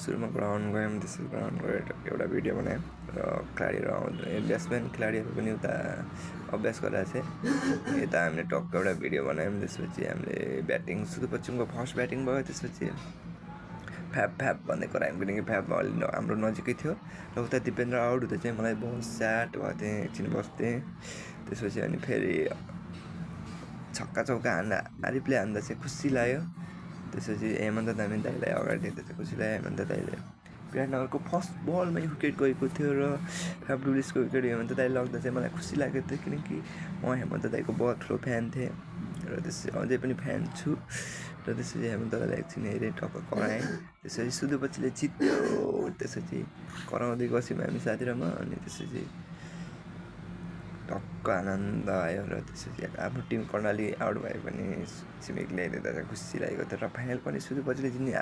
सुरुमा ग्राउन्ड गयौँ, त्यसपछि ग्राउन्ड गएर एउटा भिडियो बनायौँ र ब्याट्सम्यान खेलाडीहरू पनि उता अभ्यास गरिरहेको थिए। यता हामीले टक्क एउटा भिडियो बनायौँ। त्यसपछि हामीले ब्याटिङ सुदूरपश्चिमको फर्स्ट ब्याटिङ भयो। त्यसपछि फ्याप भन्दै करायौँ, किनकि फ्याप अलि हाम्रो नजिकै थियो र उता दिपेन्द्र आउट हुँदा चाहिँ मलाई बहुत स्याड भएको थिएँ, एकछिन बस्थेँ। त्यसपछि अनि फेरि छक्का चौका आरिफले हान्दा चाहिँ खुसी लाग्यो। त्यसपछि हेमन्त दामी दाइलाई अगाडि देख्दा चाहिँ खुसी लाग्यो। हेमन्त दाइले विराटनगरको फर्स्ट बलमै विकेट गएको थियो र फ्याप डुप्लेसिसको विकेट हेमन्त दाइले लग्दा चाहिँ मलाई खुसी लागेको थियो, किनकि म हेमन्त दाइको बहुत ठुलो फ्यान थिएँ र त्यसपछि अझै पनि फ्यान छु। र त्यसपछि हेमन्त दाइलाई एकछिन हेरेँ, टक्क कराएँ। त्यसपछि सुदूरपश्चिमले जित्यो। त्यसपछि कराउँदै गस्यौँ हामी साथी र म। अनि त्यसपछि टक्क आनन्द आयो र त्यसपछि आफ्नो टिम कर्णाली आउट भए पनि छिमेकीले हेर्दा चाहिँ खुसी लागेको थियो र फाइनल पनि सुदूरपश्चिमले जित्ने